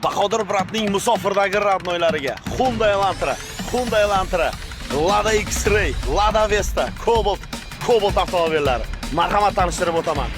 Bahodir брат ning musofirdagi родной lariga Hyundai Elantra, Hyundai Elantra, Lada X-Ray, Lada Vesta, Cobalt, Cobalt avtomobillari. Marhamat, tanishtirib o'taman.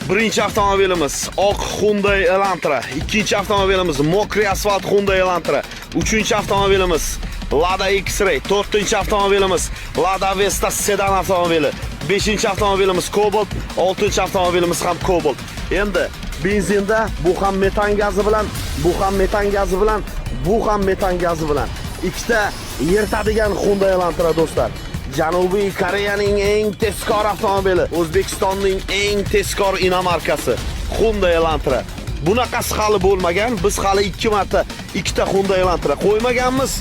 Birinchi avtomobilimiz oq Hyundai Elantra, ikkinchi avtomobilimiz мокрый asfalt Hyundai Elantra, uchinchi avtomobilimiz Lada X-Ray, to'rtinchi avtomobilimiz Lada Vesta sedan avtomobili, beshinchi avtomobilimiz Cobalt, oltinchi avtomobilimiz ham Cobalt. Endi benzinda bu ham metan gazi bilan, bu ham metan gazi bilan, bu ham metan gazi bilan. Ikkita yirtadigan Hyundai Elantra, do'stlar. Janubiy Koreyaning eng tezkor avtomobili, O'zbekistonning eng tezkor иномарка si Hyundai Elantra. Bunaqasi hali bo'lmagan. Biz hali ikki marta ikkita Hyundai Elantra qo'ymaganmiz.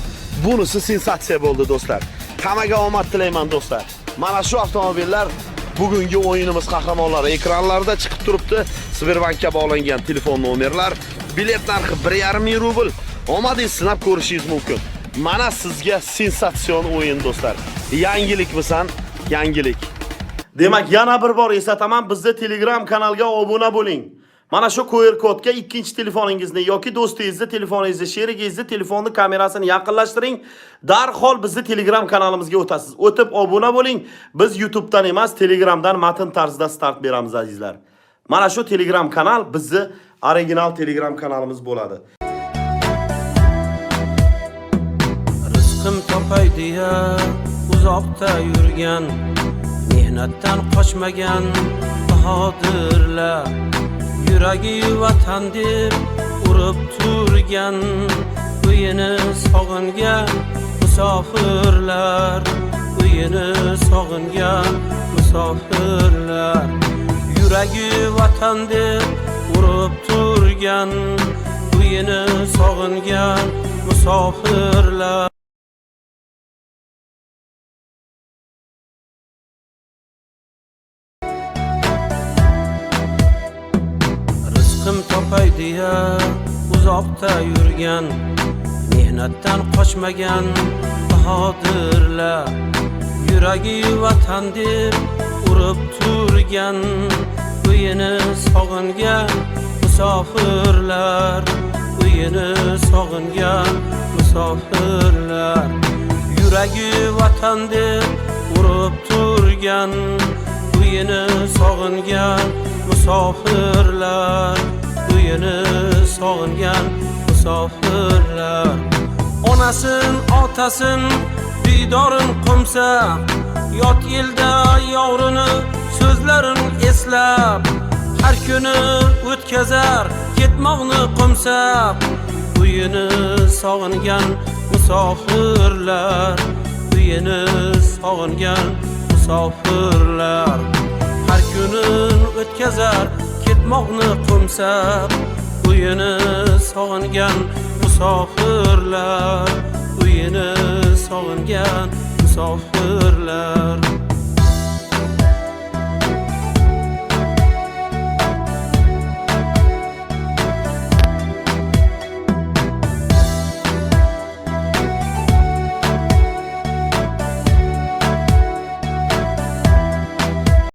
Bunisi sensatsiya bo'ldi, do'stlar. Hammaga omad tilayman, do'stlar. Mana shu avtomobillar bugungi o'yinimiz qahramonlari. Ekranlarda chiqib turibdi Sberbankka bog'langan telefon nomerlar. Bilet narxi 1,5 ming rubl. Omadingiz sinab ko'rishingiz mumkin. Mana sizga sensatsion o'yin, do'stlar. Yangilikmisan? Yangilik. Demak, yana bir bor eslataman, bizda Telegram kanalga obuna bo'ling. Mana shu QR kodga ikkinchi telefoningizni yoki do'stingizni telefoningizni, sherigingizni telefonni kamerasini yaqinlashtiring. Darhol bizni Telegram kanalimizga o'tasiz. O'tib obuna bo'ling. Biz YouTube'dan emas, Telegramdan matn tarzida start beramiz, azizlar. Mana shu Telegram kanal bizni original Telegram kanalimiz bo'ladi. Rizqim topay deya uzoqda yurgan, mehnatdan qochmagan bahodirlar, yuragi vatan deb urib turgan, uyini sog'ingan musofirlar, uyini sog'ingan musofirlar, yuragi vatan deb urib turgan, uyini sog'ingan musofirlar. Rizqim topay deya uzoqda yurgan, mehnatdan qochmagan bahodirlar, yuragi vatan deb urib turgan, uyini sog'ingan musofirlar, uyini sog'ingan musofirlar, yuragi vatan deb urib turgan, uyini sog'ingan musofirlar, uyini sog'ingan musofirlar. Onasin, otasin diydorin qo'msa, yot elda yorini so'zlarin eslab, har kuni o'tkazar ketmoqni qo'msab, uyini sog'ingan musofirlar, uyini sog'ingan musofirlar, har kunin o'tkazar ketmoqni qo'msab, uyini sog'ingan musofirlar, uyini sog'ingan musofirlar.